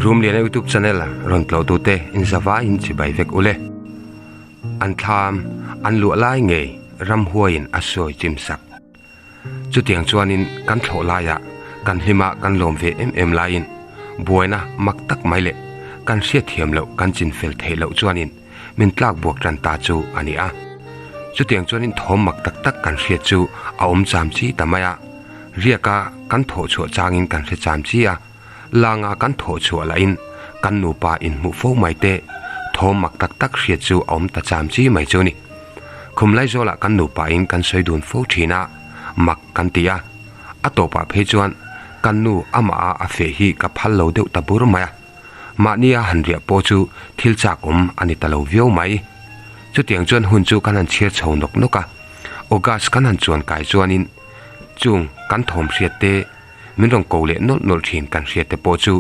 Rumliana youtube channel rawn tlawh tute in zavaiin chibai vek ule. An thlam an luah lai ngei ramhuaiin a sawi chim sak. Chutiang chuanin kan thlawh laiah kan hlima kan lawm ve em em laiin buaina mak tak mai leh kan hriatthiam loh kan chinfel theih loh chuanin min tlak buak tan ta chu a ni a. Chutiang chuanin thawm mak tak tak kan hriat chu a awm cham chi ta mai a. Riaka kan thawh chhuah changin kan hre cham chi a, langa kan thawh chhuah lahin kan nupa inhmuh fo mai te thawm mak tak tak hriat chu a awm ta cham chi mai chu a ni. Khum Laizawlah kan nupain kan sawi dun fo thin a, mak kan ti a. A tawpah phei chuan kan nu amaha a feh hi ka phal lo deuh ta bur mai a. Mahnia han riah pawh chu thil chak awm a ni ta lo viau mai. Chutiang chuan hun chu kan han chhiar chho nawk nawk a. August kan han chuan kai chuanin chung kan thawm hriat te, min rawn ko leh nawlh nawlh thin kan hriat te pawh chu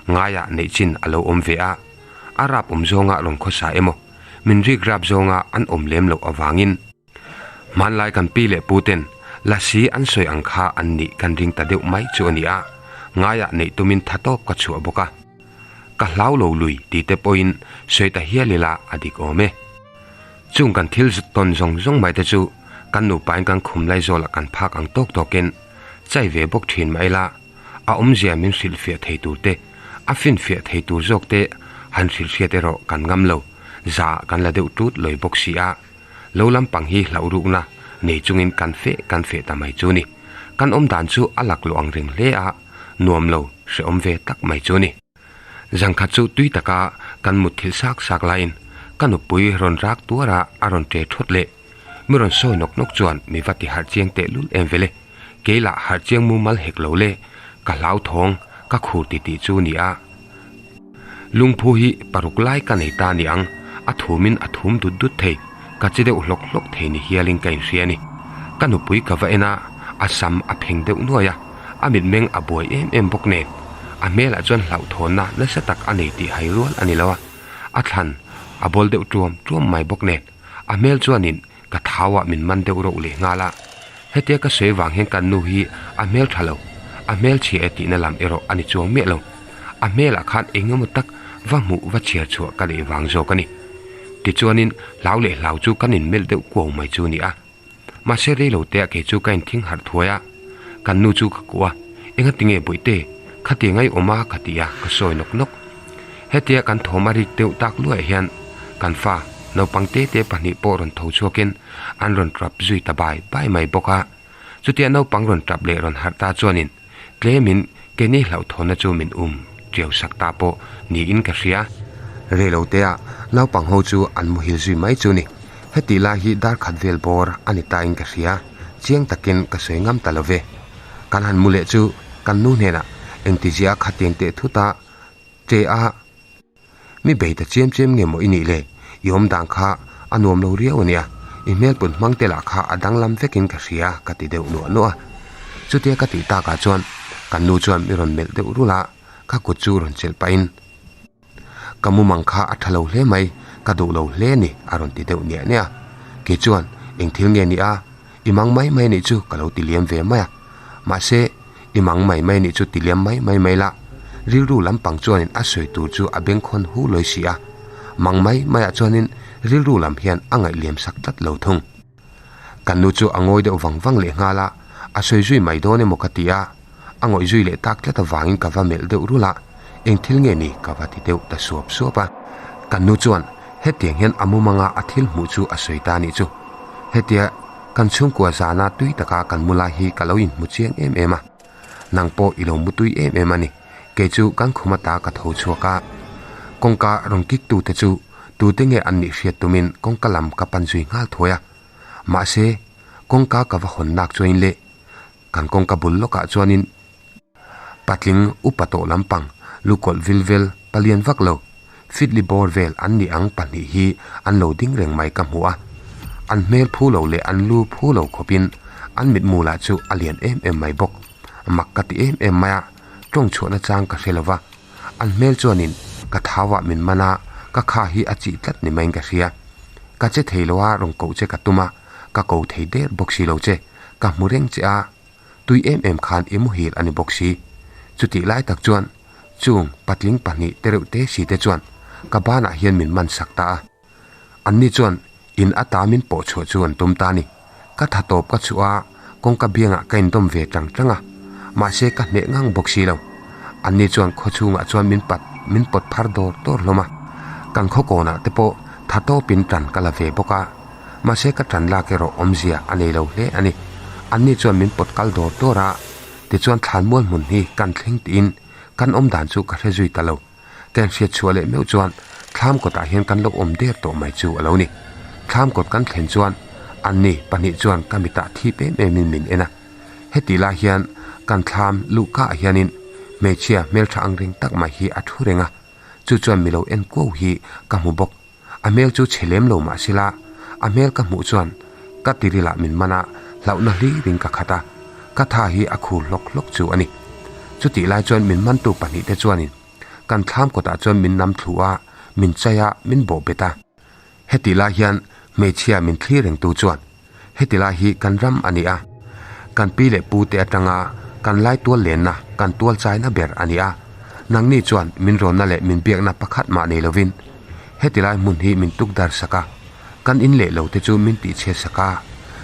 ngaiah neih chin a lo awm ve a. A rap awm zawnga rawn khawsa emaw, min rik rap zawnga an awm lem loh avangin Hmanlai kan pi leh pu ten lasi an sawi ang kha an nih kan ring ta deuh mai chu a ni a, ngaiah neih tumin tha tawp ka chhuah bawk a. Ka hlau lo lui ti te pawhin sawi ta hial ila a dik awm e. Chung kan thil tawn zawng zawng mai te chu kan nupain kan khum Laizawlah kan phak ang tawk tawkin chai ve bawk thin mah ila a awmzia min hrilhfiah thei tur te, a finfiah thei tur zawk te han hrilhhriat erawh kan ngam lo, za kan la deuh tut lawi bawk si a. Lo lampang hi hlauh rukna nei chungin kan feh kan feh ta mai chu ni. Kan awm dan chu a lak luh ang reng hle a, nuam lo hrehawm ve tak mai chu ni. Zangkhat chu tui taka kan mut thil sak sak laiin ka nupui rawn rak tuar a, a rawn ṭe ṭhawt leh. Mi rawn sawi nawk nawk chuan mi va ti harh chiang teh lul em vele. Kei lah harh chiang mumal hek lo le, ka hlauthawng ka khur ti tih chu ni a. Lungphu hi paruk lai ka nei ta ni ang, a thumin a thum dut dut thei, ka che deuh hlawk hlawk thei ni hialin ka inhria a ni. Ka nupui ka va en a, a sam a pheng deuh nuai a, a mitmeng a buai em em bawk nen. A hmelah chuan hlauhthawnna nasa tak a nei tih hai rual a ni lo a, a thlan a bawl deuh tuam tuam mai bawk nen. A hmel chuanin ka thauah min man deuh reuh leh nghal a, hetia ka sawi vang hian kan nu hi a hmel tha lo, a hmel chhia e tihna lam erawh a ni chuang miah lo. A hmelah khan eng emaw tak va hmuh va chhiar chhuah ka neih vang zawk a ni. Tichuanin hlau leh hlau chu kan inmelh deuh kuau mai chu a ni a. Mahse rei lo te ah kei chu ka inthing harh thuai a, kan nu chu ka kuah a, Enga tinge Bawihte, khati ngai awm a ka ti a, ka sawi nawk nawk. Hetia kan thawm a rik deuh tak luaiah hian kan fa naupang te te pahnih pawh rawn tho chhuakin an rawn tap zui ta bai bai mai bawk a. Chutia naupang rawn tap leh rawn harh ta chuanin tlemin keini hlauhthawnna chu min um tiau sak ta pawh niin ka hria. Reilotea naupang ho chu an muhil zui mai chu ni. Hetih lai hi dar khat vel bawr a ni tain ka hria, chiang takin ka sawi ngam ta lo ve. Kan han mu leh chu kan nu hnenah engtizia khatiang teh thut a che a, Mi bei ta chiam chiam nge maw i nih le? I awm dan kha a nuam lo riau a nia, i hmel pun hmang te lah kha a danglam vekin ka hria ka ti deuh nuah nuah a. Chutia ka tih takah chuan kan nu chuan mi rawn melh deuh rulh a, ka kut chu rawn chelh pahin ka mumang kha a tha lo hle mai, ka duh lo hle a ni a rawn ti deuh niah niah a. Kei chuan eng thil nge ni a, i mang mai mai nih chu ka lo ti liam ve mai a. Mahse, I mang mai mai nih chu ti liam mai mai mai la, rilru lampang chuanin a sawi tur chu a bengkhawn hu lawi si a, mang mai maiah chuanin rilru lam hian a ngaih liam sak tlat lo thung. Kan nu chu a ngawi deuh vang vang leh nghal a, a sawi zui mai dawn emaw ka ti a, a ngawih zui leh tak tlat avangin ka va melh deuh rulh a, eng thil nge ni ka va ti deuh ta suap suap a. Kan nu chuan hetiang hian a mumanga a thil hmuh chu a sawi ta nih chu. Hetia. Kan chhungkua zana tui taka kan mu lai hi ka lo inhmu chiang em em a, nang pawh i lo mu tui em em a ni. Kei chu kan khum ata ka tho chhuak a, kawngka rawn kik tute chu tute nge an nih hriat tumin kawngka lam ka pan zui nghal thuai a. Mahse, kawngka ka va hawn nak chuain le, kan kawngka bul lawkah chuanin patling upa tawh lampang lukawlh vil vel palian vak lo. Feet li bawr vel an ni ang pahnih hi an lo ding reng mai ka hmu a. An hmel phu lo leh an lu phu lo khawpin an mitmu lah chu a lian em em mai bawk. Mak ka ti em em mai a, tawng chhuahna chang ka hre lo va. An hmel chuanin ka thauah min man a, ka kha hi a chih tlat ni maiin ka hria. Ka che thei lo a, rawn koh che ka tum a, ka ko thei der bawk si lo che, ka hmu reng che a. Tui em em khan i muhil a ni bawk si. Chutih lai tak chuan chung patling pahnih te reuh te si te chuan ka banah hian min man sak ta a. Anni chuan in ata min pawh chhuah chu an tum ta a ni. Ka tha tawp ka chhuah a, kawngka biangah ka indawm ve tang tang a, mahse ka hneh ngang bawk si lo. Anni chuan khaw chhungah chuan min pat min pawt phar dawr dawr hlawm a. Kan khaw kawnah te pawh tha tawpin tan ka la ve bawk a. Mahse ka tan lak erawh awmzia a nei lo hle a ni. Anni chuan min pawt kal dawr dawr a, tichuan thlanmual hmun hi kan thleng tiin kan awm dan chu ka hre zui ta lo. Ka inhriat chhuah leh meuh chuan thlam kawtah hian kan lo awm der tawh mai chu a lo ni. Thlam kawt kan thlen chuan anni pahnih chuan ka mitah thip em emin min en a. Hetih lai hian kan thlam luhkaah hianin hmeichhia hmeltha ang reng tak mai hi a thu reng a, chu chuan mi lo en kuau hi ka hmu bawk. A hmel chu chhe lem lo mah sila, a hmel ka hmuh chuan ka tirilah min man a, hlauhna hlirin ka khat a, ka tha hi a khur hlawk hlawk chu a ni. Chutih lai chuan min mantu pahnihte chuanin kan thlam kawtah chuan min nam thlu a, min chai a, min bawh bet a. Hetih lai hian hmeichhia min thlir rengtu chuan Heti lai hi kan ram a ni a, kan pi leh pu te atanga kan lai tual lenna, kan tual chaina ber a ni a. Nangni chuan min rawnna leh min biakna pakhat mah nei lovin heti lai hmun hi min tuk dar sak a, kan in leh lo te chu min tihchhiat sak a,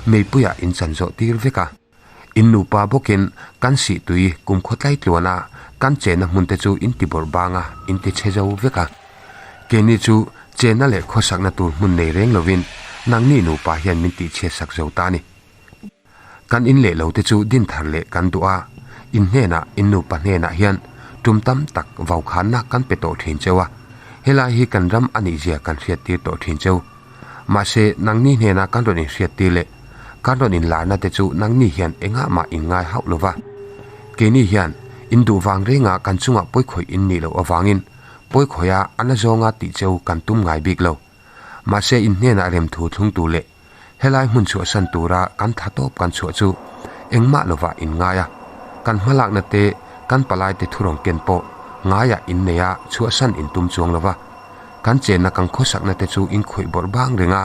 meipuiah in chan zawh tir vek a. In nupa bawkin kan sih tui kum khaw tlai tluan a, kan chenna hmun te chu in ti bawrh bang a, in ti chhe zo vek a. Keini chu chenna leh khawsakna tur hmun nei reng lovin nangni nupa hian min tihchhiat sak zo ta a ni. Kan in leh lo te chu din thar leh kan duh a, in hnenah, in nupa hnenah hian tum tam tak vaukhanna kan pe tawh thin cheu a, helai hi kan ram a nihzia kan hriattir tawh thin cheu. Mahse, nangni hnena kan rawn inhriattir leh kan rawn inlarna te chu nangni hian engah mah in ngai hauh lo va. Keini hian in duh vang renga kan chungah pawikhawih in nih loh avangin pawikhawih a a na zawnga tih cheu kan tum ngai bik lo. Mahse, in hnenah remthu thlung tur leh helai hmun chhuahsan tura kan tha tawp kan chhuah chu engmah lovah in ngai a, kan hmalakna te kan palaite thurawn ken pawh ngaiah in nei a chhuahsan in tum chuang lo va. Kan chenna kan khawsakna te chu in khawih bawrh bang reng a,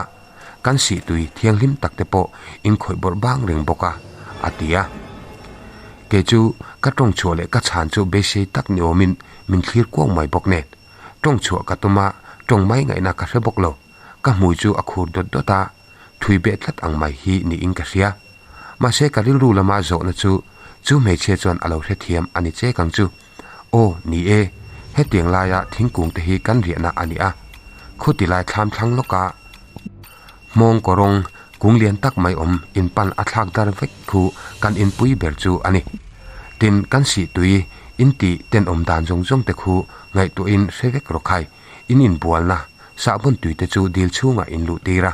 kan sihtui thianghlim tak te pawh in khawih bawrh bang reng bawk a, a ti a. Kei chu ka tawng chhuah leh ka chhan chu beisei tak ni awmin min thlir kuau mai bawk nen. Tawng chhuah ka tum a, tawng mai ngaihna ka hre bawk lo. Ka hmui chu a khur dawt dawt a, thui beh tlat ang mai hi niin ka hria. Mahse ka rilru lama zawhna chu chu hmeichhia chuan a lo hrethiam a ni chek ang chu. Aw, ni e, hetiang laia thingkung te hi kan riahna a ni a. Khuti lai thlam thlang lawka hmawng kawrawng kung lian tak mai awm in pan a thlak dar vek khu kan inpui ber chu a ni. Tin, kan sihtui in tih tenawm dan zawng zawng te khu ngaihtuahin hre vek rawh khai, in inbualna sahbawn tui te chu dil chhungah in luh tir a.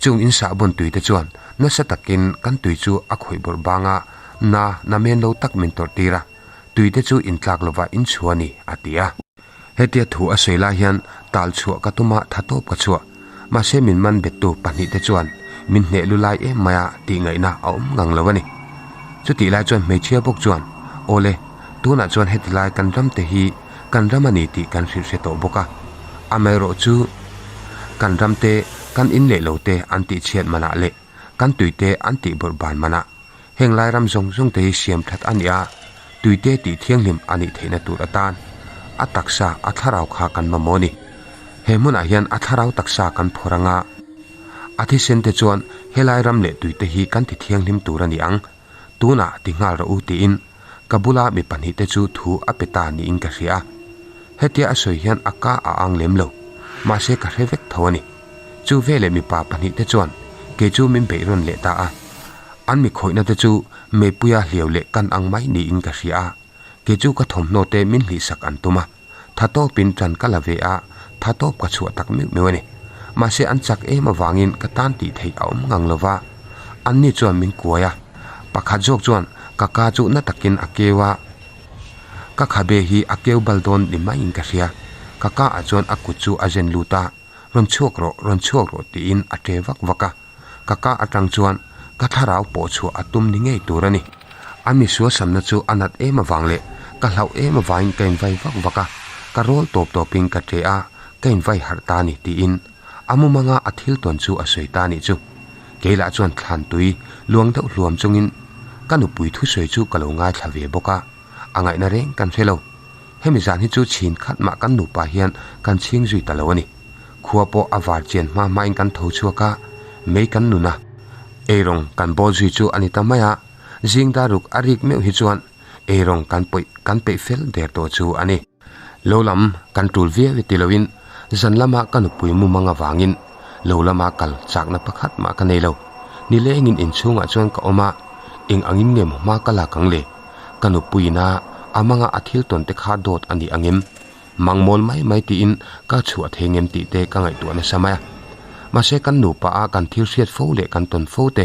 Chung in sahbawn tui te chuan nasa takin kan tui chu a khawih bawrh bang a, na na men lo tak min tawrh tir a, tui te chu in tlak lova in chhuah a ni, a ti a. Hetia thu a sawi lai hian tal chhuah ka tum a, tha tawp ka chhuah. Mahse min man bettu pahnih te chuan min hneh lu lai em mai a tih ngaihna a awm ngang lo a ni. Chutih lai chuan hmeichhia bawk chuan, Awle, tunah chuan heti lai kan ram te hi kan ram a ni tih kan hrilh hre tawh bawk a, amaherawhchu kan ram te, kan in leh lo te an tih chhiat manah leh kan tui te an tih bawrh ban manah heng lai ram zawng zawng te hi siam that a ni a, tui te tih thianghlim a nih theihna tur atan a taksa a thlarau kha kan mamawh a ni. He hmunah hian a thlarau taksa kan phawrh anga a thisen te chuan helai ram leh tui te hi kan ti thianghlim tur a ni ang. Tunah ti nghal rawh u tiin ka bula mi pahnih te chu thu a pe ta niin ka hria a. Hetia a sawi hian a ka a ang lem lo, mahse ka hre vek tho a ni. Chu veleh mipa pahnih te chuan kei chu min beih rawn leh ta a. An mi khawihna te chu meipuia hliau leh kan ang mai niin ka hria a. Kei chu ka thawmhnaw te min hlihsak an tum a, tha tawpin ṭan ka la ve a, tha tawp ka chhuah tak meuh meuh a ni. Mahse an chak em avangin ka tan tih theih a awm ngang lo va, anni chuan min kuai a, pakhat zawk chuan ka ka chu na takin a keu a, ka khabe hi a keu bal dawn ni maiin ka hria. Ka ka ah chuan a kut chu a zen lut a, Rawn chhuak rawh, rawn chhuak rawh tiin a ṭe vak vak a. Ka ka aṭang chuan ka thlarau pawh chhuah a tum ni ngei tur a ni. A misual samna chu a nat em avang leh ka hlauh em avangin ka invai vak vak a, ka rawl tawp tawpin ka ṭe a, ka invai harh ta ni tiin a mumanga a thil tawn chu a sawi ta nih chu. Kei lah chuan thlan tui luang deuh hluam chungin ka nupui thusawi chu ka lo ngaithla ve bawk a, a ngaihna reng kan hre lo. Hemi zan hi chu chhin khat mah kan nupa hian kan chhing zui ta lo a ni. Khua pawh a var chian hma hmain kan tho chhuak a, mei kan nun a. Eirawng kan bawl zui chu a ni ta mai a, zing dar ruk a rik meuh hi chuan eirawng kan pawih kan peih fel der tawh chu a ni. Lo lam kan tul viau e ti loin zan lama ka nupui mumang avangin lo lama kal chakna pakhat mah ka nei lo. Nilengin inchhungah chuan ka awm a, eng angin nge maw hma ka lak ang le? Ka nupuiin a a manga a thil tawn te kha dawt a nih angem? Mang mawl mai mai tiin ka chhuah thei ngem tih te ka ngaihtuah nasa mai a. Mahse kan nupa a kan thil hriat fo leh kan tawn fo te,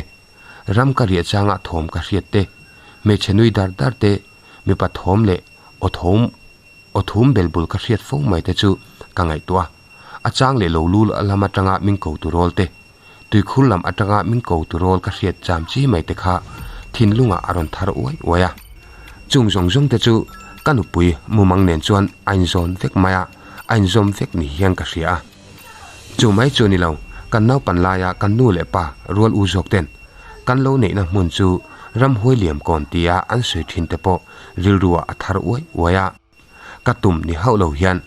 ram ka riah changa thawm ka hriat te, hmeichhe nui dar dar te, mipa thawm leh aw thawm aw thum bel bul ka hriat fo mai te chu ka ngaihtuah a. A chang leh lo lu lam atanga min ko tu rawl te, Tuikhur lam atanga min ko tu rawl ka hriat cham chi mai te kha thinlungah a rawn thar uai uai a. Chung zawng zawng te chu ka nupui mumang nen chuan a inzawn vek mai a, a inzawm vek ni hian ka hria a. Chu mai chu ni lo, kan naupan laia kan nu leh pa rual u zawk ten kan lo neihna hmun chu ramhuai liam kawn tia an sawi thin te pawh rilruah a thar uai uai a. Ka tum ni hauh lo hian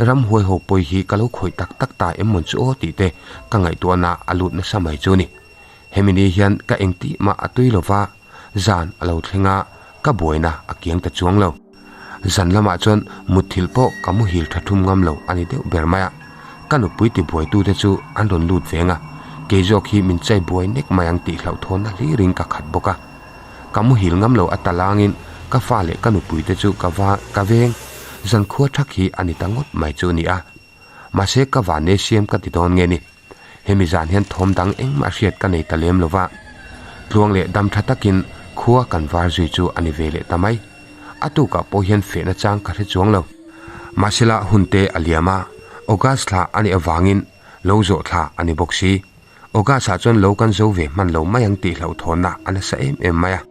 ramhuai ho pawi hi ka lo khawih tak tak ta em mawn chu aw tih te ka ngaihtuahna a lut nasa mai chu ni. Hemi ni hian ka engtih mah a tui lova, zan a lo thleng a, ka buaina a kiang ta chuang lo. Zan lamah chuan mutthilh pawh ka muhil tha thum ngam lo a ni deuh ber mai a. Ka nupui tibuaitute chu an rawn lut veng a, kei zawk hi min chai buai nek mai ang tih hlauhthawnna hlirin ka khat bawk a. Ka muhil ngam lo a talangin ka fa leh ka nupui te chu ka va ka veng zankhua thak hi a ni ta ngawt mai chu a ni a. Mahse ka vane siam ka ti dawn nge ni. Hemi zan hian thawm dang engmah hriat ka nei ta lem lo va. Tluang leh dam tha takin khua kan var zui chu a ni ve leh ta mai. A tukah pawh hian fehna chang ka hre chuang lo. Mahsela hun te a liam a, August thla a nih avangin lo zawh thla a ni bawk si. August-ah chuan lo kan zo ve hman lo mai ang tih hlauhthawnna a nasa em em mai a.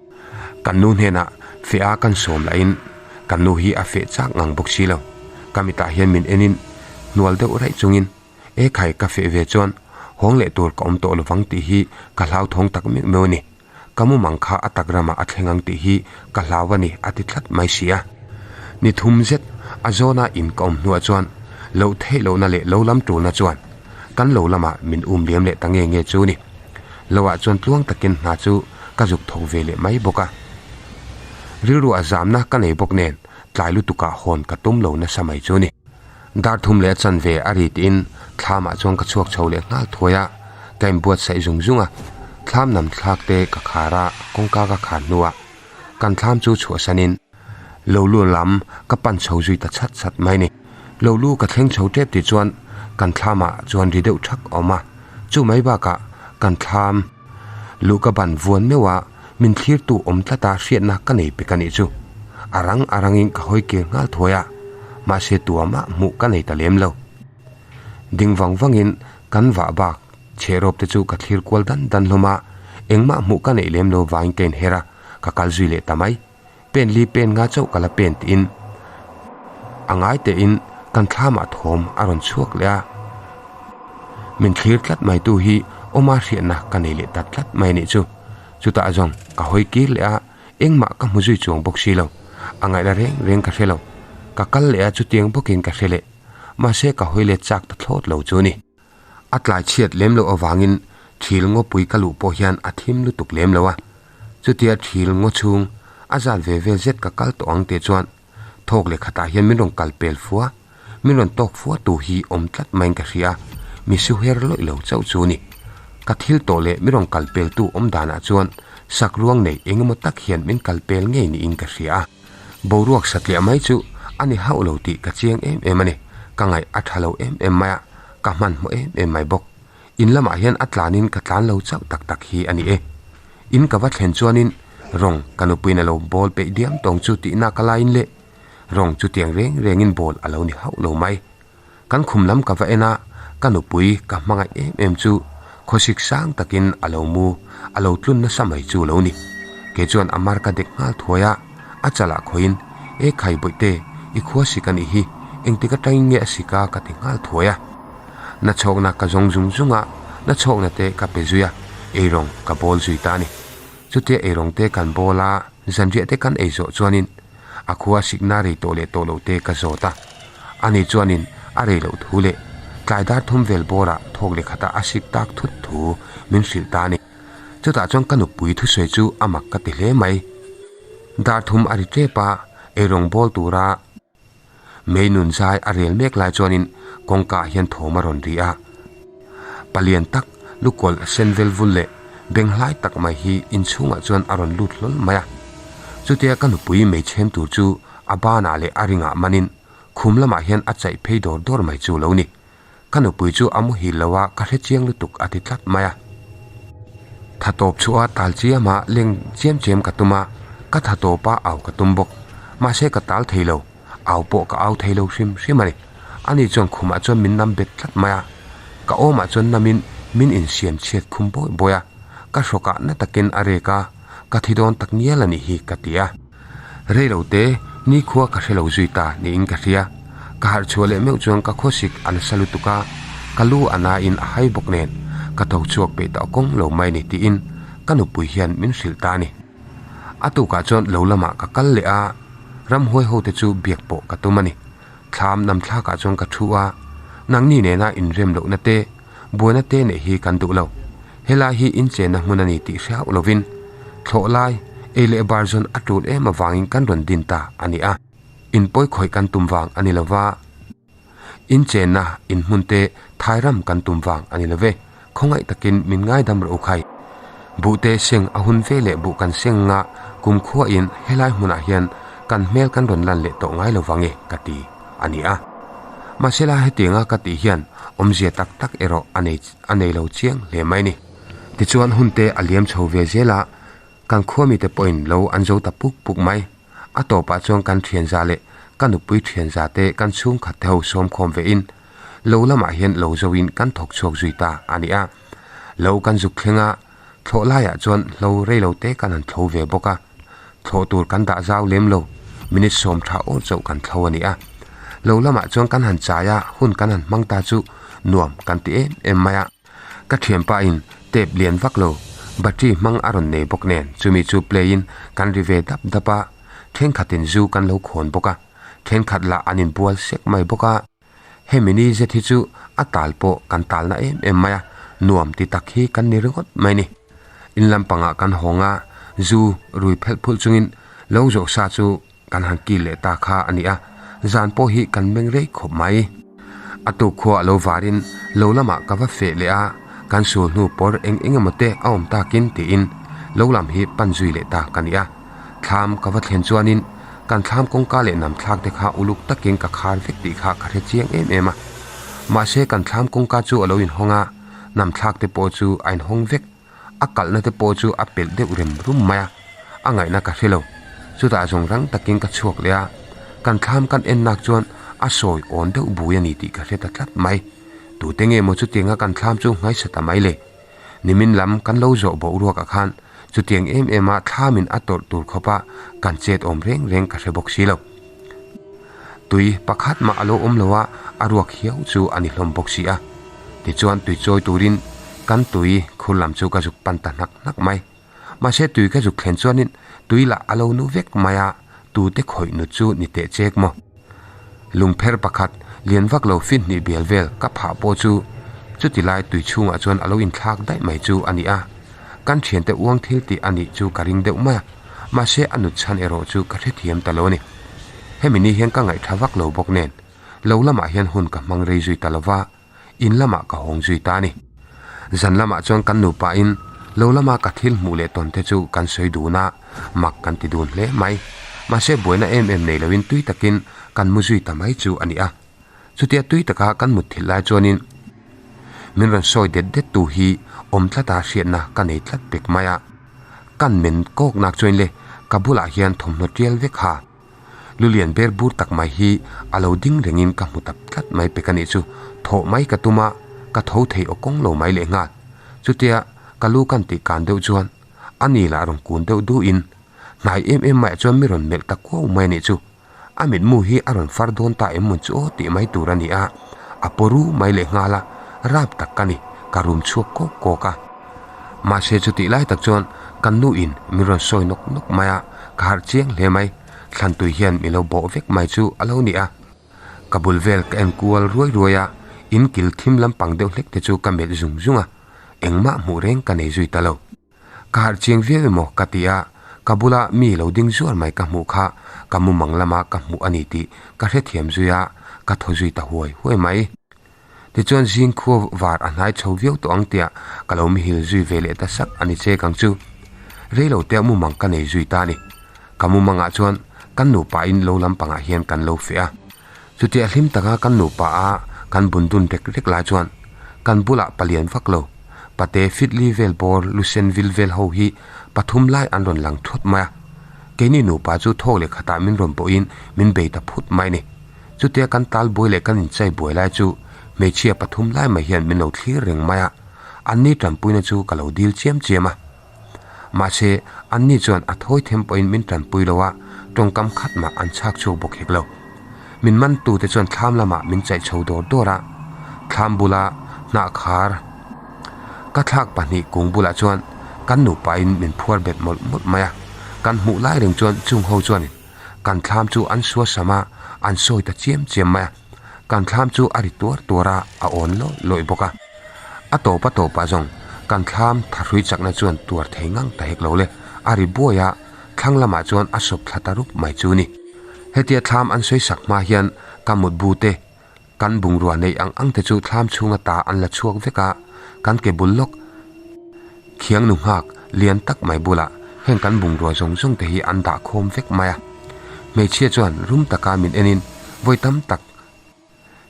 Kan nu hnenah feh a kan sawm lahin kan nu hi a feh chak ngang bawk si lo. Ka mitah hian min enin hnual deuh raih chungin E khai ka feh ve chuan hawng leh tur ka awm tawh lovang tih hi ka hlauthawng tak meuh meuh a ni. Ka mumang kha a tak ramah a thleng ang tih hi ka hlau a ni a ti tlat mai si a. Ni thum zet a zawna in ka awm hnuah chuan loh theih lohna leh lo lam tulna chuan kan lo lamah min um liam leh ta nge nge chu ni. Loah chuan tluang takin hna chu ka zuk thawk ve leh mai bawk a. Rilru a zamna ka nei bawk nen tlai lutukah hawn ka tum lo nasa mai chu ni. Dar thum leh a chanve a ri tiin thlamah chuan ka chhuak chho leh nghal thuai a, ka inbuatsaih zung zung a. Thlam nam thlak te ka khar a, kawngka ka khar hnuah kan thlam chu chhuahsanin lo lu lam ka pan chho zui ta chhat chhat mai ni. Lo lu ka thleng chho tep tih chuan kan thlamah chuan ri deuh thak a awm a, chu mai bakah kan thlam luh ka ban vuan meuh a, min thlirtu awm tlata hriatna ka nei pek a nih chu. A rang a rangin ka hawi kir nghal thuai a, mahse tuamah hmuh ka nei ta lem lo. Ding vang vangin kan vah bak chhehrawp te chu ka thlir kual dan dan hlawm a, engmah hmuh ka neih lem lo vangin ka inher a, ka kal zui leh ta mai. Pen li pen nga chauh ka la pen tiin a ngai tein kan thlamah thawm a rawn chhuak leh a. Min thlir tlat mai tu hi awma hriatna ka nei leh ta tlat mai a nih chu. Chutah zawng ka hawi kir leh a, engmah ka hmu zui chuang bawk si lo. A ngaihna reng reng ka hre lo. Ka kal leh a chutiang bawkin ka hre leh. Mahse ka hawi let chak ta thlawt lo chu a ni. A tlai chhiat lem loh avangin thil ngawpui ka luh pawh hian a thim lutuk lem lo a. Chutia thil ngaw chhung a zat ve vel zet ka kal tawh ang tih chuan thawk leh khatah hian min rawn kal pel fua, min rawn tawk fua tu hi awm tlat maiin ka hria a, mi su her lawih lo chauh chu ni. Ka thil tawh leh min rawn kal pel tu awm danah chuan sak ruang nei eng emaw tak hian min kal pel ngei niin ka hria a. Boruak satliah mai chu a ni hauh lo tih ka chiang em em a ni. Ka ngaih a tha lo em em mai a, ka hmanhmawh em em mai bawk. In lamah hian a tlanin ka tlan lo chauh tak tak hi a ni e. In ka va thlen chuanin rawng ka nupuiin a lo bawl peih diam tawng chu tihna ka laiin le rawng chutiang reng rengin bawl a lo ni hauh lo mai. Kan khum lam ka va en a, ka nupui ka hmangaih em em chu khawsik sang takin a lo mu, a lo tlun nasa mai chu lo ni. Kei chuan a mar ka dek nghal thuai a, a chalah khawiin, E khai bawihte, i khua sik a nih hi, engtik atangin nge a sik a ka ti nghal thuai a. Na chhawkna ka zawng zung zung a, na chhawkna te ka pe zui a, eirawng ka bawl zui ta a ni. Chutia eirawng te kan bawl a, zanriah te kan ei zawh chuanin a khua sikna rei tawh leh tawh loh te ka zawt a. Ani chuanin a rei loh thu leh tlai dar thum vel bawrah thawk leh khatah a sik tak thut thu min hrilh ta a ni. Chutah chuan ka nupui thusawi chu a mak ka ti hle mai. Dar thum a ri tep a, eirawng bawl tura Mei nun zai a rel mek lai chuanin kawngka ah hian thawm a rawn ri a. Palian tak, lukawlh sen vel vul leh beng hlai tak mai hi inchhungah chuan a rawn lut hlawl mai a. Chutia ka nupui mei chhem tur chu a banah leh a ringah manin khum lamah hian a chaih phei dawr dawr mai chu lo ni. Ka nupui chu a muhil lo a, ka hre chiang lutuk a ti tlat mai a. Tha tawp chhuah a tal chiam a, leng chiam chiam ka tum a, ka tha tawp a au ka tum bawk. Mahse ka tal thei lo, au pawh ka au thei lo hrim hrim a ni. Ani chuan khumah chuan min nam bet tlat mai a, ka awmah chuan namin min insiam chhiat khum bawi bawi a, ka hrawkah na takin a rek a, ka thi dawn tak ngial a nih hi ka ti a. Rei lo te, nikhua ka hre lo zui ta niin ka hria. Ka harh chhuah leh meuh chuan ka khawsik a nasa lutuk a, ka lu a nain a hai bawk nen ka tho chhuak peih tawh kawng lo mai ni tiin ka nupui hian min hrilh ta a ni. A tukah chuan lo lamah ka kal leh a, ramhuai ho te chu biak pawh ka tum a ni. Thlam namthlakah chuan ka thu a, nangni nena inrem lohna te, buaina te neih hi kan duh lo. Helai hi inchenna hmun a ni tih hre hauh lovin thlawh lai, ei leh bar zawn a tul em avangin kan rawn din ta a ni a. Inpawi khawih kan tum vang a ni lo va, inchenna in hmun te thai ram kan tum vang a ni lo ve. Khawngaih takin min ngaidam rawh u khai. Buhte seng a hun ve leh buh kan seng nga kumkhuain helai hmunah hian kan hmel kan rawn lan leh tawh ngai lo vange ka ti a ni a. Mahsela hetianga ka tih hian awmzia tak tak erawh a nei a nei lo chiang hle mai ni. Tichuan hun te a liam chho ve zel a, kan khua mite pawhin lo an zo ta puk puk mai. A tawpah chuan kan thianza leh ka nupui thianza te kan chhungkhat te ho sawmkhawm ve in lo lamah hian lo zo in kan thawk chhuak zui ta a ni a. Lo kan zuk thleng a, thlawh laiah chuan hlo rei lo te kan han thlo ve bawk a. Thlawh tur kan dah zau lem lo, minute sawm tha awr chauh kan thlo a ni a. Lo lamah chuan kan han chai a, hun kan han hmang ta chu nuam kan ti em em mai a. Ka thianpa in tape lian vak lo, battery hmang a rawn nei bawk nen chumi chu play in kan ri ve dap dap a, thenkhatin zu kan lo khawn bawk a, thenkhat lah an inbual sek mai bawk a. Hemi ni zet hi chu a tal pawh kan talna em em mai a, nuam ti tak hi kan ni ringawt mai ni. In lampangah kan hawng a, zu rui phelh phulh chungin lo zawh sa chu kan han kil leh ta kha a ni a, zan pawh hi kan meng rei khawp mai. A tuk khua a lo varin lo lamah ka va feh leh a, kan sul hnu pawr eng eng emaw te a awm takin tiin lo lam hi pan zui leh ta ka ni a. Thlam ka va thlen chuanin kan thlam kawngka leh nam thlak te kha uluk takin ka khar vek tih kha ka hre chiang em em a. Mahse kan thlam kawngka chu a lo inhawng a, nam thlak te pawh chu a inhawng vek. A kalhna te pawh chu a pelh deuh rem rum mai a, a ngaihna ka hre lo. Chutah zawng rang takin ka chhuak leh a, kan thlam kan en nak chuan a sawi awn deuh bui a ni tih ka hre ta tlat mai. Tute nge maw chutianga kan thlam chu ngaisa ta mai le? Nimin lam kan lo zawh boruakah khan chutiang em em a thlamin a tawrh tur khawpa kan chet awm reng reng ka hre bawk si lo. Tui pakhat mah a lo awm lo a, a ruak hiau chu a ni hlawm bawk si a. Tichuan tui chawi turin kan tui khur lam chu ka zuk pan ta hnak hnak mai. Mahse tui ka zuk thlen chuanin tui lah a lo nu vek mai a, tute khawih nu chu ni teh chek maw? Lungpher pakhat lian vak lo fin hnih bial vel ka phah pawh chu chuti lai tui chhungah chuan a lo inthlak daih mai chu a ni a. Kan thiante uang thil tih a nih chu ka ring deuh mai a, mahse a nut chhan erawh chu ka hrethiam ta lo a ni. Hemi ni hian ka ngaihtha vak lo bawk nen lo lamah hian hun ka hmang rei zui ta lo va, in lamah ka hawng zui ta a ni. Zan lamah chuan kan nupain lo lama ka thil hmuh leh tawn te chu kan sawi dun a, mak kan ti dun hle mai. Mahse buaina em em nei loin tui takin kan mu zui ta mai chu a ni a. Chutia tui taka kan mut thilh lai chuanin min rawn sawi det det tu hi awm tlata hriatna ka nei tlat pek mai a. Kan men kawk nak chuan le ka bulah hian thawmhnaw tial vek ha. Lulian ber bur tak mai hi a lo ding rengin ka hmu tap tlat mai pek a nih chu. Thawh mai ka tum a, ka tho thei aw kawng lo mai lehnghal. Chutia ka lu kan tih kan deuh chuan a ni lah rawn kun deuh duhin hnai em em maiah chuan mi rawn melh ta kuau mai a nih chu. A mitmu hi a rawn far dawn ta em mawn chu aw tih mai tur a ni a, a paw ru mai lehnghal a, rap tak ka ni, ka rum chhuak kawk kawk a. Mahse chutih lai tak chuan kan nu in min rawn sawi nawk nawk mai a, ka harh chiang hle mai, thlantui hian min lo bawh vek mai chu a lo ni a. Ka bul vel ka en kual ruai ruai a, in kil thim lampang deuh hlek te chu ka melh zung zung a, engmah hmuh reng ka nei zui ta lo. Ka harh chiang viau emaw ka ti a, ka bula mi lo ding zuar mai ka hmuh kha ka mumang lama ka hmuh a ni tih ka hrethiam zui a, ka thaw zui ta huai huai mai. Tichuan zing khua var a hnai chho viau tawh ang tia ka lo mihil zui ve leh ta sak a ni che kang chu. Rei lo tea mumang ka nei zui ta a ni. Ka mumangah chuan kan nupa in lo lampangah hian kan lo feh a. Chutia hlim taka kan nupa a kan bun dun rek rek lai chuan kan bulah palian vak lo, pate fitli vel bawr lusen vil vel ho hi pathum lai an rawn lang thawt mai a. Keini nupa chu thawk leh khatah min rawn pawhin min bei ta phut mai a ni. Chutia kan tal buai leh kan inchai buai lai chu hmeichhia pathum lai mai hian min lo thlir reng mai a, anni tanpuina chu ka lo dil chiam chiam a. Mahse, anni chuan a thawi them pawhin min tanpui lo a, tawngkam khat mah an chhak chhuak bawk hek lo. Min mantute chuan thlam lamah min chaih chho dawr dawr a, thlam bula hnah khar ka thlak pahnih kung bulah chuan kan nupain min phuar bet mawlh mawlh mai a, kan hmuh lai reng chuan chung ho chuanin Kan thlam chu an sua sam a, an sawi ta chiam chiam mai a. Kan thlam chu a ri tuar tuar a, a awn lawih lawih bawk a. A tawp a tawpah zawng kan thlam thahrui chakna chuan tuar thei ngang ta hek lo le, a ri buai a, thlang lamah chuan a sawp thla ta rup mai chu ni. Hetia thlam an sawi sak hma hian ka mutbu te, kan bungrua neih ang ang te chu thlam chhunga ta an la chhuak vek a, kan ke bul lawk Khiang nu nghak lian tak mai bulah heng kan bungrua zawng zawng te hi an dah khawm vek mai a. Hmeichhia chuan rum taka min enin vawi tam tak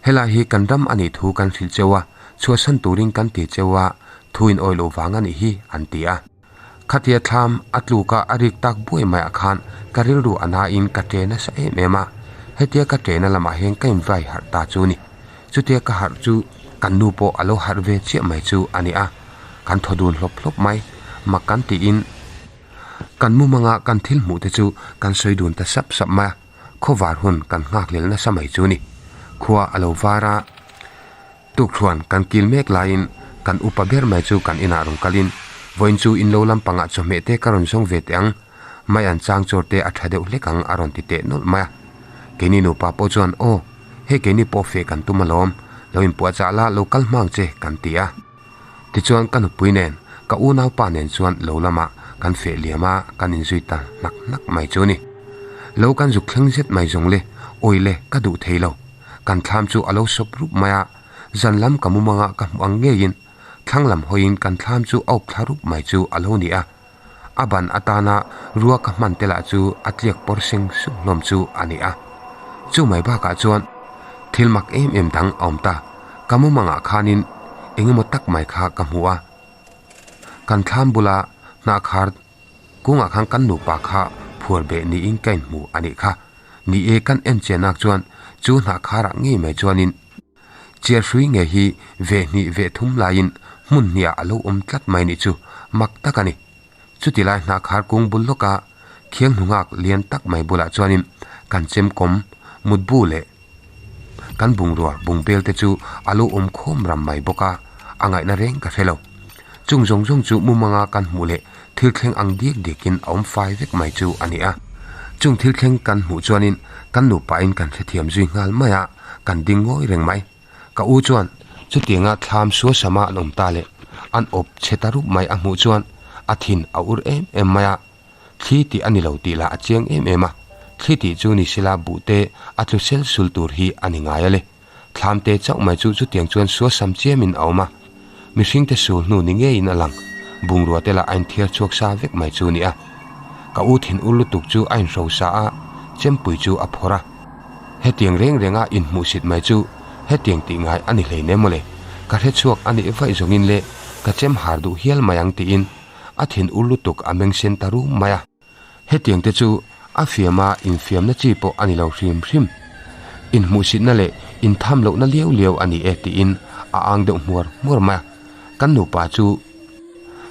helai hi kan ram a nih thu kan hrilh cheu a, chhuahsan turin kan ti cheu a, thu in awih loh vang a nih hi an ti a. Khatia thlam a tluka a rik tak buai maiah khan ka rilru a nain ka ṭe nasa em em a, hetia ka ṭehna lamah hian ka invai harh ta chu ni. Chutia ka harh chu kan nu pawh a lo harh ve chiah mai chu a ni a, kan thaw dun hlawp hlawp mai. Mak kan tiin kan mumanga kan thil hmuh te chu kan sawi dun ta sap sap mai a, khawvar hun kan nghak lel nasa mai chu ni. Khua a lo var a, tukthuan kan kil mek laiin kan upa ber mai chu kan inah rawn kalin vawiin chu in lo lampangah chawhmeh te ka rawn zawng ve teh ang, mai an chang chawr te a tha deuh hlek ang a rawn ti teh nawlh mai a. Keini nupa pawh chuan aw, hei keini pawh feh kan tum alawm, lo inpuahchah la lo kal hmang che kan ti a. Tichuan ka nupui nen, ka unaupa nen chuan lo lamah kan feh liam a, kan inzui ta hnak hnak mai chu a ni. Lo kan zuk thleng zet mai zawng le, awi le ka duh thei lo. Kan thlam chu a lo sawp rup mai a, zan lam ka mumanga ka hmuh ang ngeiin thlang lam hawiin kan thlam chu a awp thla rup mai chu a lo ni a. A ban atana rua ka hman te lah chu a tliak pawr seng sung hlawm chu a ni a. Chu mai bakah chuan thil mak em em dang a awm ta. Ka mumangah khanin eng emaw tak mai kha ka hmu a. Kan thlam bula hnahkhar kungah khan kan nupa kha phuar beh niin ka inhmu a nih kha. Ni e kan en chianak chuan chu hnahkharah ngei mai chuanin Chiar hrui nge hi ve hnih ve thum laiin hmun hniah a lo awm tlat mai nih chu mak tak a ni. Chuti lai hnahkhar kung bul lawka khiang hnungak lian tak mai bulah chuanin kan chemkawm, mutbu leh kan bungrua bungbel te chu a lo awm khawm ram mai bawk a, a ngaihna reng ka hre lo. Chung zawng zawng chu mumanga kan hmuh leh thil thleng ang diak diakin a awm fai vek mai chu a ni a. Chung thil thleng kan hmuh chuanin kan nupain kan hrethiam zui nghal mai a. Kan ding ngawi reng mai. Ka u chuan chutianga thlam sual sama an awm ta leh an awp chhe ta rup mai a hmuh chuan a thin a ur em em mai a. Thli tih a ni lo tih lah a chiang em em a. Thli tih chu ni sela buh te a tlu sel sul tur hi a ni ngai a le. Thlam te chauh mai chu chutiang chuan sual sam chiamin a awm a. Mihring te sul hnu ni ngeiin a lang. Bungrua te lah a inthiar chhuak sa vek mai chu ni a. Ka u thin ur lutuk chu a inhro sa a, chempui chu a phawrh a. Hetiang reng renga inhmuhsit mai chu hetiang tih ngai a ni hleinem mawle, ka hre chhuak a nih vaih zawngin le ka chem har duh hial mai ang tiin a thin ur lutuk a meng sen ta rum mai a. Hetiang te chu A fiama infiamna chi pawh a ni lo hrim hrim. Inhmuhsitna leh intham lohna liau liau a ni e tiin a ang deuh hmuar hmuar mai a. Kan nupa chu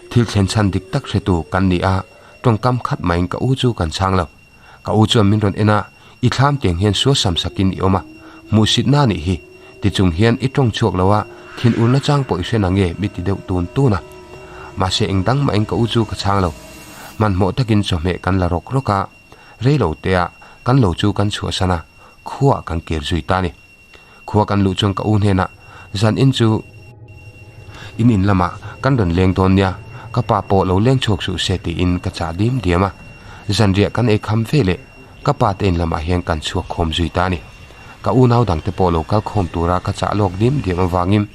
thil thlen chhan dik tak hretu kan ni a, tawngkam khat maiin ka u chu kan chhang lo. Ka u chuan min rawn en a, I thlam tiang hian suasam sakin i awm a, hmuhsitna a nih hi. Ti chung hian i tawng chhuak lo a, thin urna chang pawh i hre nange mi ti deuh tun tun a. Mahse eng dang mahin ka u chu ka chhang lo. Hmanhmawh takin chawhmeh kan la rawk rawk a, rei lo te ah kan lo chu kan chhuahsan a, khuaah kan kir zui ta a ni. Khua kan luh chuan ka u hnenah, Zan in chu in in lamah kan rawn leng dawn nia, ka pa pawh lo leng chhuak suh se tiin ka chah dim diam a. Zanriah kan ei kham ve leh ka pa te in lamah hian kan chhuak khawm zui ta a ni. Ka unau dangte pawh lo kal khawm tura ka chah lawk dim diam avangin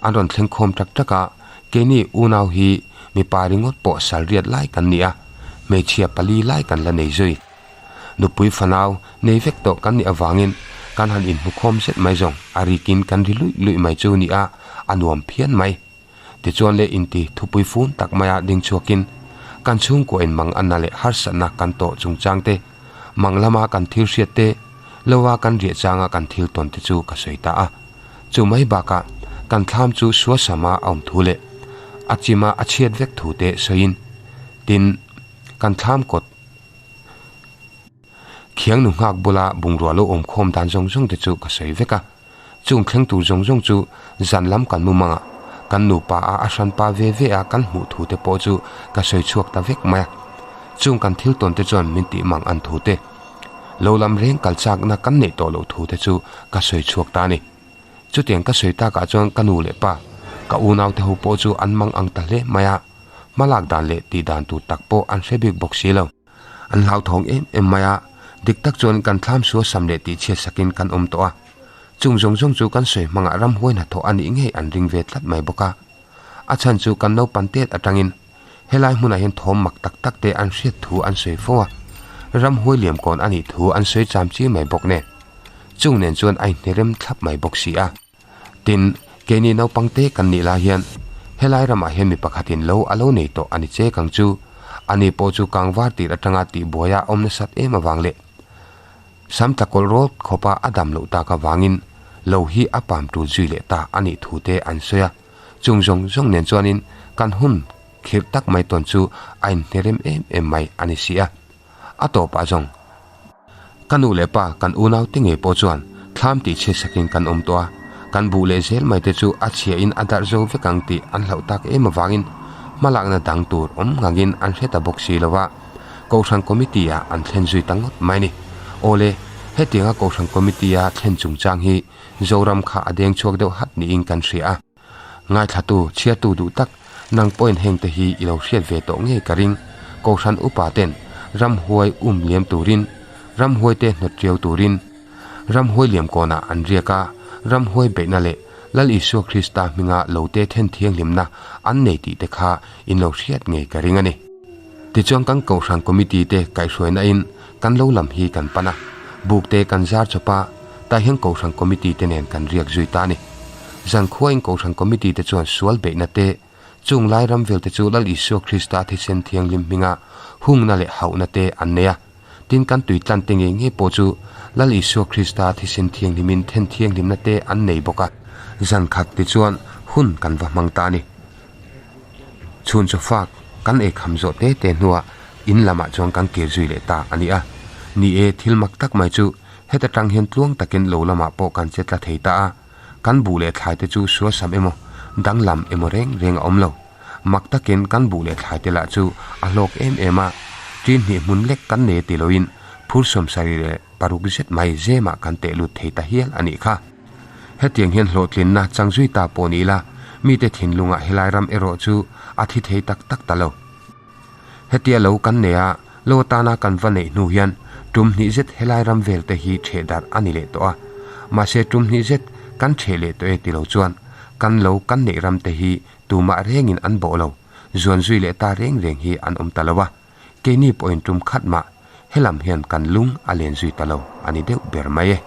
an rawn thleng khawm tak tak a, keini unau hi mipa ringawt pawh sal riat lai kan ni a, hmeichhia pali lai kan la nei zui. Nupui fanau nei vek tawh kan nih avangin kan han inhmu khawm zet mai zawng a rikin kan ri luih luih mai chu nia a nuam phian mai. Tichuan le inti thupui fun tak maia ding chhuakin kan chhungkua in mang anna leh harsatna kan tawh chungchang te, mang lama kan thil hriat te, loa kan riah changa kan thil tawn te chu ka sawi ta a. Chu mai bakah kan thlam chu suasama a awm thu leh a chima a chhiat vek thu te sawiin tin kan thlam kawt Khiang nu nghak bula bungrua lo awm khawm dan zawng zawng te chu ka sawi vek a. Chung thleng tur zawng zawng chu zan lam kan mu mang a, kan nupa a a hranpa ve ve a kan hmuh thu te pawh chu ka sawi chhuak ta vek mai a. Chung kan thil tawn te chuan min tih mang an thu te, lo lam reng kal chakna kan neih tawh loh thu te chu ka sawi chhuak ta a ni. Chutiang ka sawi takah chuan ka nu leh pa, ka unau te ho pawh chu an mang ang ta hle mai a, hmalak dan leh tih dan tur tak pawh an hre bik bawk si lo. An hlauthawng em em mai a, dik tak chuan kan thlam sual sam leh tih chhiat sakin kan awm tawh a. Chung zawng zawng chu kan sawi hmangah ramhuai hnathawh a nih ngei an ring ve tlat mai bawk a. A chhan chu kan naupan tet atangin helai hmunah hian thawm mak tak tak te an hriat thu an sawi fo a, ramhuai liam kawn a nih thu an sawi cham chi mai bawk nen. Chung nen chuan a inhnerem thlap mai bawk si a. Tin, keini naupang te kan nih lai hian helai ramah hian mi pakhatin lo a lo nei tawh a ni che kang chu. Ani pawh chu kangvar tir atanga tihbuaia awm nasat em avang leh sam tla kawlh rawt khawpa a dam loh tak avangin lo hi a pam tul zui leh ta a nih thu te an sawi a. Chung zawng zawng nen chuanin kan hun khirh tak mai tawn chu a inhnerem em em mai a ni si a. A tawpah zawng Ka nu leh pa kan unau te ngei pawh chuan thlam tih chhiat sakin kan awm tawh a, kan buh leh zel mai te chu a chhia in a darh zo vek ang tih an hlauh tak em avangin hmalakna dang tur awm ngangin an hre ta bawk si lo a, Kohhran Committee ah an thlen zui ta ngawt mai ni. Awle, hetianga Kohhran Committee a thlen chungchang hi Zoram kha a deng chhuak deuh hat niin kan hria a. Ngaithlatu, chhiartu duh tak, nang pawhin hengte hi i lo hriat ve tawh ngei ka ring. Kohhran upa ten ramhuai um liam turin, ramhuaite hnawt riau turin, ramhuai liam kawnah an riak a, ramhuai beihna leh Lal Isua Krista hminga lote then thianghlimna an nei tih te kha in lo hriat ngei ka ring a ni. Tichuan kan Kohhran Committee te kaihhruaina in kan lo lam hi kan pan a, buk te kan zar chawp a, tah hian Kohhran Committee te nen kan riak zui ta a ni. Zankhua in Kohhran Committee te chuan sual beihna te, chung lai ram vel te chu Lal Isua Krista thisen thianghlim hminga hungna leh hauhna te an nei a. Tin kan tui tlan te ngei ngei pawh chu Lal Isua Krista thisen thianghlimin then thianghlimna te an nei bawk a. Zankhat tichuan hun kan va hmang ta a ni. Chhun chaw fak kan ei kham zawh te te hnuah in lamah chuan kan kir zui leh ta a ni a. Ni e, thil mak tak mai chu heta tang hian tluang takin lo lamah pawh kan che tla thei ta a. Kan buh leh thlai te chu suasam emaw danglam emaw reng reng a awm lo. Mak takin kan buh leh thlai te lah chu a hlawk em em a. Ṭin hnih hmun lek kan nei ti loin phur sawmsarih leh paruk zet mai zemah kan teh lut thei ta hial a nih kha. Hetiang hian hlawhtlinna chang zui ta pawh ni ila, mite thinlungah helai ram erawh chu a thi thei tak tak ta lo. Hetia lo kan nei a, lo atana kan va neih hnu hian tum hnih zet helai ram vel te hi ṭheh darh a ni leh tawh a. Mahse tum hnih zet kan ṭheh leh tawh e ti lo chuan kan lo kan neih ram te hi tumah rengin an bawh lo, zuan zui leh ta reng reng hi an awm ta lo a. Keini pawhin tum khat mah helam hian kan lung a len zui ta lo a ni deuh ber mai e.